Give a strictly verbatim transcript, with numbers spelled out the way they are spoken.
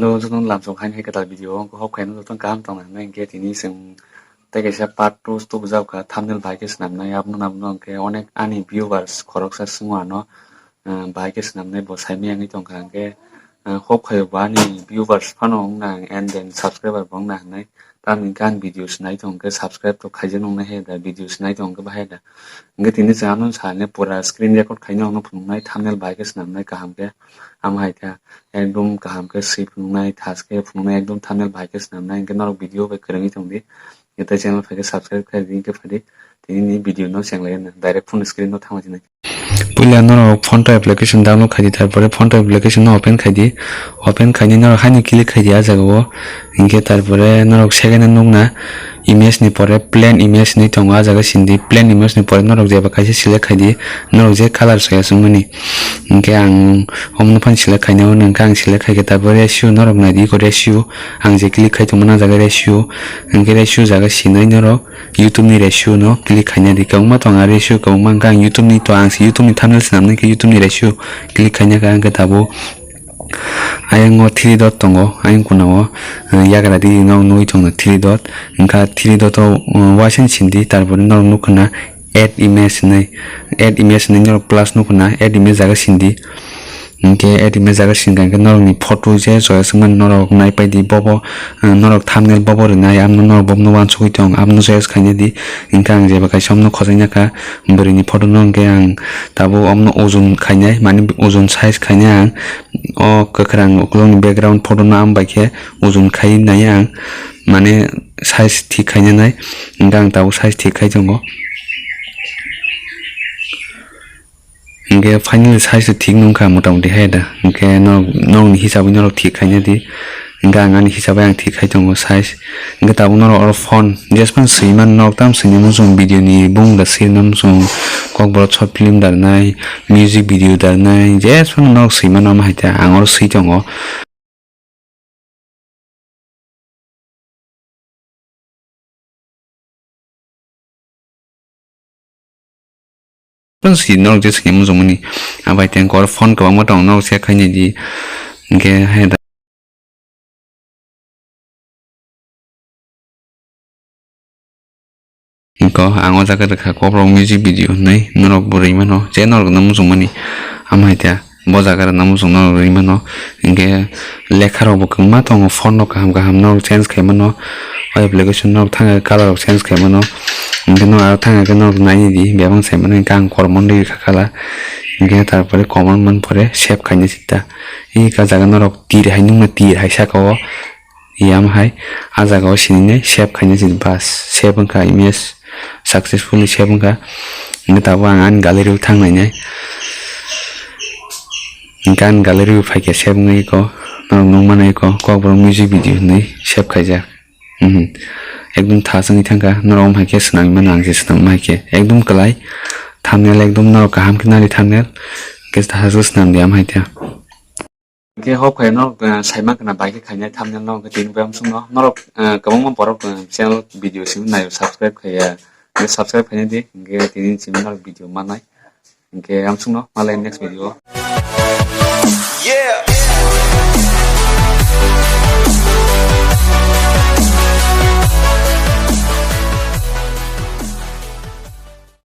Jotono lamsok haini hai kwtal video o hok khaino jotono kaham tongna hwnwi hinkhe tini chwng tei kaisa part two tubujak kha, thumbnail bai khe swnamnai, abono abono hinkhe onek ani viewers khoroksa swngo ano, ah, bai khe swnamnai bo saimaya wngwi tongkha hinkhe, ah, hok khaio bo ani viewers phano wngna and then subscriber bo wngna hwnwi. Tamni hinkhe ani video se nai tongkhe subscribe to khaijak nung nai hai da, video se nai tongkhe bahai da. Hinkhe tini chwng ano sa hwnwi pura screen record khaino ang no phunuknai, thumbnail bai khe swnamnai kaham khe. Amo hai khe ekdom kaham khe swi phunuknai, thas khe phunuknai, ekdom thumbnail bai khe swnamnai, hinkhe norok video bai kwrwngwi tongdi. Hinkhe channel phai khe subscribe khlai di, hinkhe phai di. Tini ni video no cheng lai na direct phone screen no thangma jinai. Puila norok Phonto application download khai di, tarpore Phonto application no open khai di. Open khaini norok haino click khai di ah jaga o. Hinkhe tarpore norok second o nukna image ni pore plain image hinwi tongo, ah jaga sindi plain image ni pore norok jeba kaisa select khai di, norok je color soya songmani. Hinkhe ang omono phano select khaina hwnwi hinkhe ang select khai khe tarpore ratio norok nai di, eko ratio ang je click khai tongmani ah jaga ratio, hinkhe ratio jaga sinai norok YouTube ni ratio no click khaina di, kwbangma tongo ah ratio kwbangma, hinkhe ang YouTube ni to ang se YouTube ni thumbnail swnamnai khe YouTube ni ratio click khaina kha, hinkhe tabuk ayang o three dot tongo, ayang kuna o, eh, yagra di no nugwi tongo three dot, hinkhe three dot o, eh, waisa sindi, tarpore norok nukha na add image hinwi, add image hinwi norok plus nukha na add image jaga sindi. Hinkhe add image jaga singkha hinkhe norokni photo je choice wngmani norok naipaidi bobo, eh, norok thumbnail bobo rwnai, abono norok bobono uansugui tong, abono choice khaina di. Hinkhe ang jeba kaisa omono khojaina kha, bwrwini photo no hinkhe ang tabuk omono ujun khainai, mane ujun size khainai ang. O kwkhwrang ukulukni background photo no ang bai khe ujun khai nai ang, mane size thik khaina nai, hinkhe ang tabuk size thik khai tongo. Hinkhe finally size thik nung kha motamoti hai da. Hinkhe norok, norokni hisabwi norok thik khaina di. Hinkhe ang ani hisabwi ang thik khai tongo size. Hinkhe tabuk norok oro phone jesphano swimani norok tamo swimani muchung video ni bung da swimani muchung kokborok short film da rwnai, music video da rwnai, jesphano norok swimani omo hai ta ang oro swi tongo. Tong si norok je swngya muchungmani. Abai tei kor phone kwbangma tongo norok check khainai di. Hinkhe hai da. Iko ang o jaga rwkha kokrok music video hinwi norok bo rwi mano je norok no muchungmani. Amo hai ta. Bo jaga rok no muchung norok rwi mano. Hinkhe lekha rok bo kwbangma tongo, font rok kaham kaham norok change khai mano. O application norok thang color rok change khai mano. Hinkhe norok aro thang khe norok naini di bebak sai mano, hinkhe ang kormo nw rikha kala. Hinkhe tarpore kormo man pore save khaina sita. Ika jaga norok tir hai nukna, tir hai saka o. Yam hai, ah jaga o sinine save khaina sidi bas, save wngkha image, successfully save wngkha. Hinkhe tabuk ang ani gallery o thang nainai. Hinkhe ani gallery o phaikhe save wngwi eko, norok nukmano eko, kokborok music video hinwi save khaijak. Mhm. Ekdom thas wngwi thangkha, norok omo hai khe swnam mano, ang se swnam hai khe. Ekdom kwlai, thumbnail ekdom norok kaham khe nari thumbnail, hinkhe thas khe swnam di am hai khe. Hinkhe hok phai norok, eh, saima khna bai khe khainai thumbnail no, hinkhe tini bo amsong no norok, eh, kwbangma borok, eh, channel video simi naio, subscribe khaiya, hinkhe subscribe khaina di, hinkhe tini simi norok video mannai, hinkhe amsong no malai next video o. Yeah.